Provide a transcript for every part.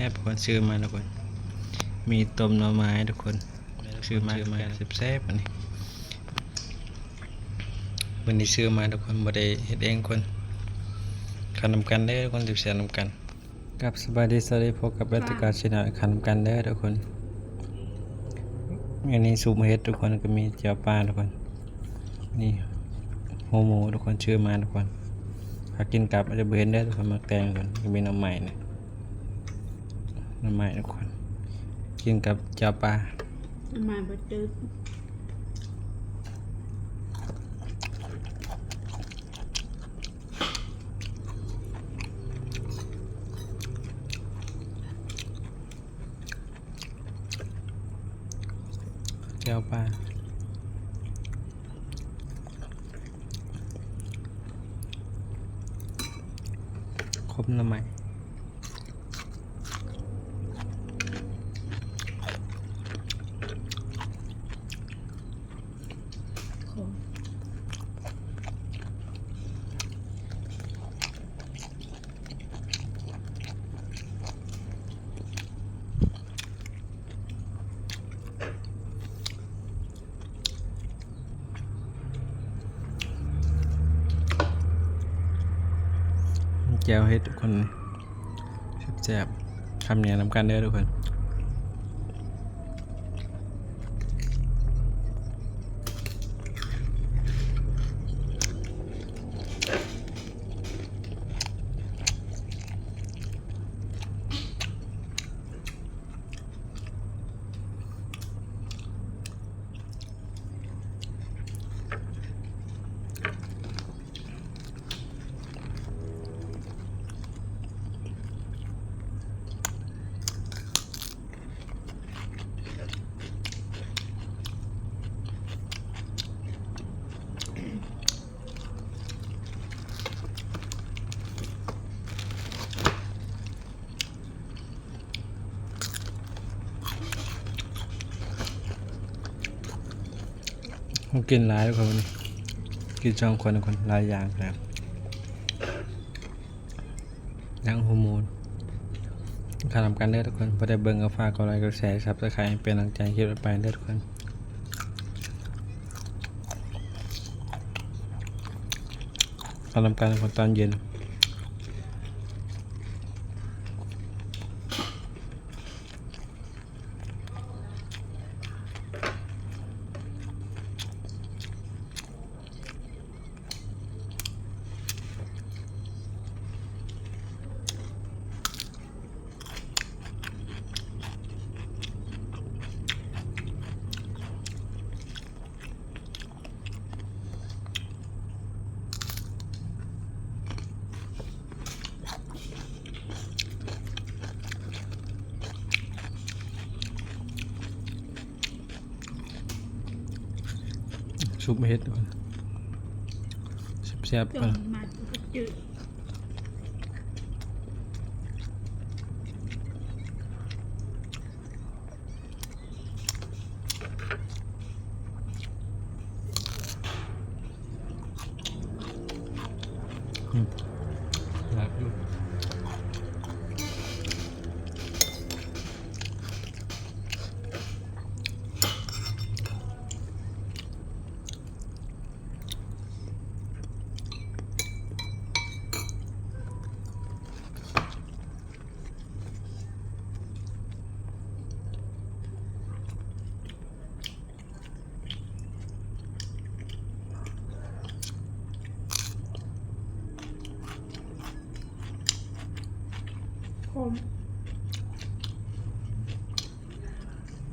ບ ທຸກຄົນ ຊື້ມາ ທຸກຄົນ ມີຕົ້ມໜໍ່ໄມ້ ທຸກຄົນ ຊື້ມາ ຊື້ມາ ແຊບໆ ອັນນີ້ ມື້ນີ້ຊື້ມາ ທຸກຄົນ ບໍ່ໄດ້ເຮັດເອງ ທຸກຄົນ ກິນນຳກັນເດີ ທຸກຄົນ ແຊບໆ ນຳກັນ. ຄັບ ສະບາຍດີ ສະຫວັດດີ ພົບກັບແອັດຕະກາ ແຊນແນວ ກິນນຳກັນເດີ ທຸກຄົນ. ອັນນີ້ຊຸບເຫັດ ທຸກຄົນ ກໍມີແຈ່ວປາ ທຸກຄົນ ນີ້ ຫົວໝູ ທຸກຄົນ ຊື້ມາ ທຸກຄົນ. ຖ້າກິນກັບອາດຈະບໍ່ເຫັນເດີ ທຸກຄົນ ໝາກແຕງ ທຸກຄົນ ກໍມີໜໍ່ໄມ້ນະ ໜໍ່ໄມ້ ທຸກຄົນ ກິນກັບແຈ່ວປາ ໜໍ່ໄມ້ບໍ່ຈືດ. ແຈ່ວປາ ຂົມໜໍ່ໄມ້. ແຈ່ວເຫັດ ທຸກຄົນ ແຊບໆ ຄຳໃຫຍ່ນຳກັນເດີ ທຸກຄົນ. ກິນຫຼາຍ ທຸກຄົນ ມື້ນີ້ກິນສອງຄົນ ທຸກຄົນ ຫຼາຍຢ່າງນະ ຍັງຫົວໝູ ກິນນຳກັນເດີ ທຸກຄົນ. ຜູ້ໃດເບິ່ງກໍຝາກກົດໄລ ກົດແຊ ຊັບສະໄຄ ເປັນກຳລັງໃຈໃຫ້ຄລິບຕໍ່ໄປເດີ ທຸກຄົນ. ກິນນຳກັນ ທຸກຄົນ ຕອນເຢັນ. ຊຸບເຫັດ ແຊບໆ ເພິ່ນ. ອືມ ແຊບຢູ່. ຂົມ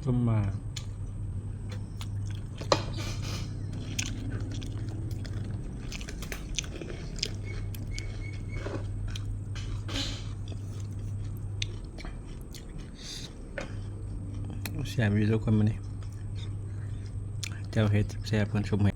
ຕົ້ມໝາ ແຊບຢູ່ທຸກຄົນ ມື້ນີ້ ແຈ່ວເຫັດແຊບໆ ເພິ່ນຊຸບເຫັດ.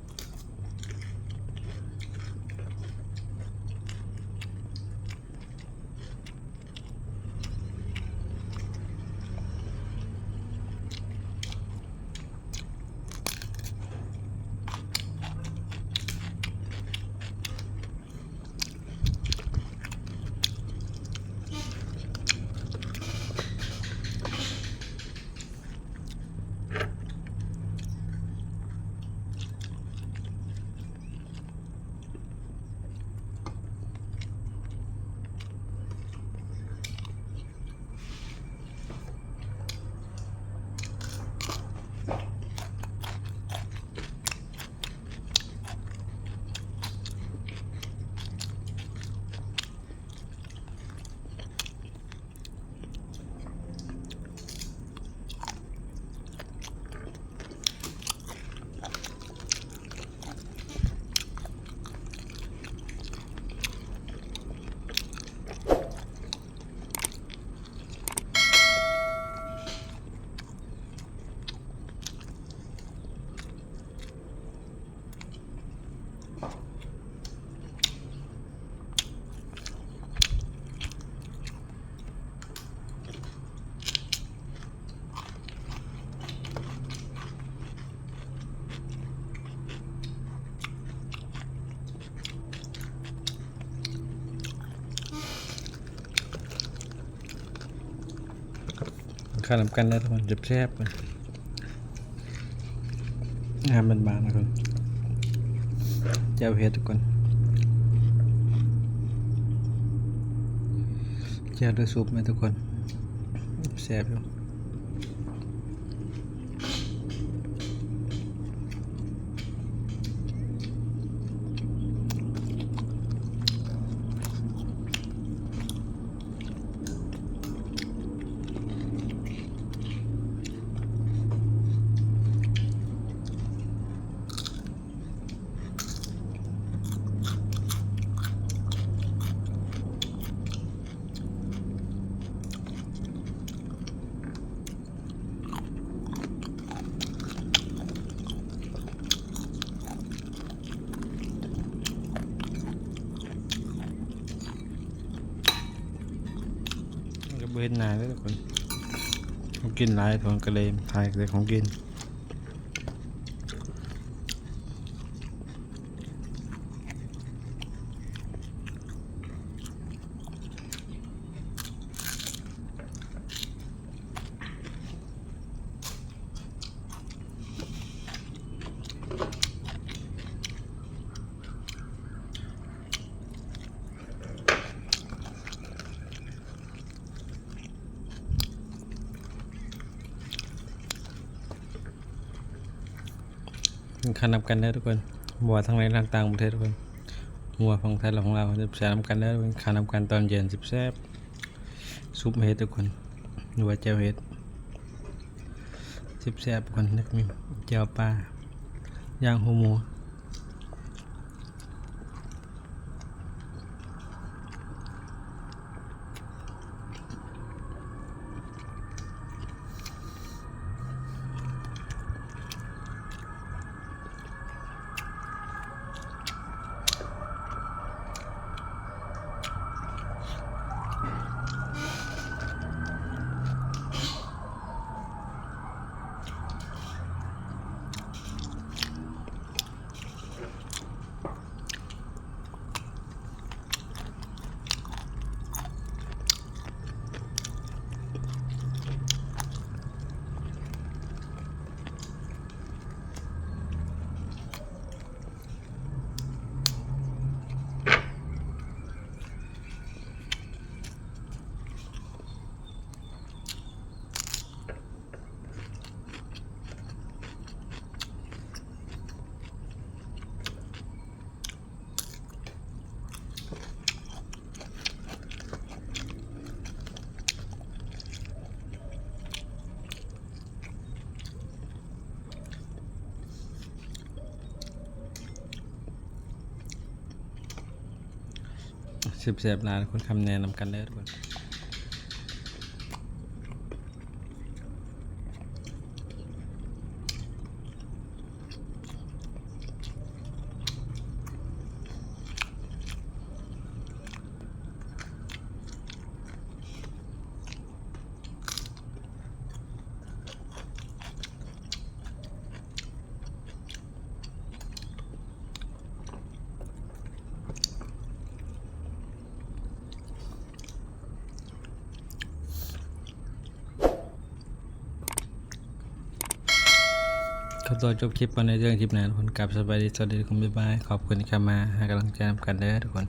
ອ ກັນນຳກັນເດີທຸກຄົນ ແຊບໆ ອາຫານບ້ານໆ ທຸກຄົນ ແຈ່ວເຜັດທຸກຄົນ ແຈ່ວດ້ວຍຊຸບແມ່ນທຸກຄົນ ແຊບຢູ່. ກໍບໍ່ເຫັນໜ້າເດ້ທຸກຄົນ ເຮົາກິນຫຼາຍທຸກຄົນ ກໍເລີຍຖ່າຍແຕ່ຂອງກິນ. ກິນເຂົ້ານຳກັນເດີທຸກຄົນ ບໍ່ວ່າທາງໃນທາງຕ່າງປະເທດທຸກຄົນ ບໍ່ວ່າຝັ່ງໄທ ແລະ ຝັ່ງລາວ ແຊບໆ ນຳກັນເດີ ກິນເຂົ້ານຳກັນຕອນເຢັນແຊບໆ ຊຸບເຫັດທຸກຄົນ ຫຼືວ່າແຈ່ວເຫັດ ແຊບໆ ທຸກຄົນ ແລ້ວກໍມີແຈ່ວປາ ຍ່າງຫົວໝູ. ແຊບໆ ຫຼາຍ ທຸກຄົນ ຄຳແນນຳກັນເດີທຸກຄົນ. ຂໍຕົວຈົບຄລິບກ່ອນ ເຈີກັນຄລິບໜ້າທຸກຄົນ ກັບສະບາຍດີ ສະຫວັດດີທຸກຄົນ ບາຍບາຍ ຂອບຄຸນທີ່ເຂົ້າມາໃຫ້ກຳລັງໃຈນຳກັນເດີທຸກຄົນ.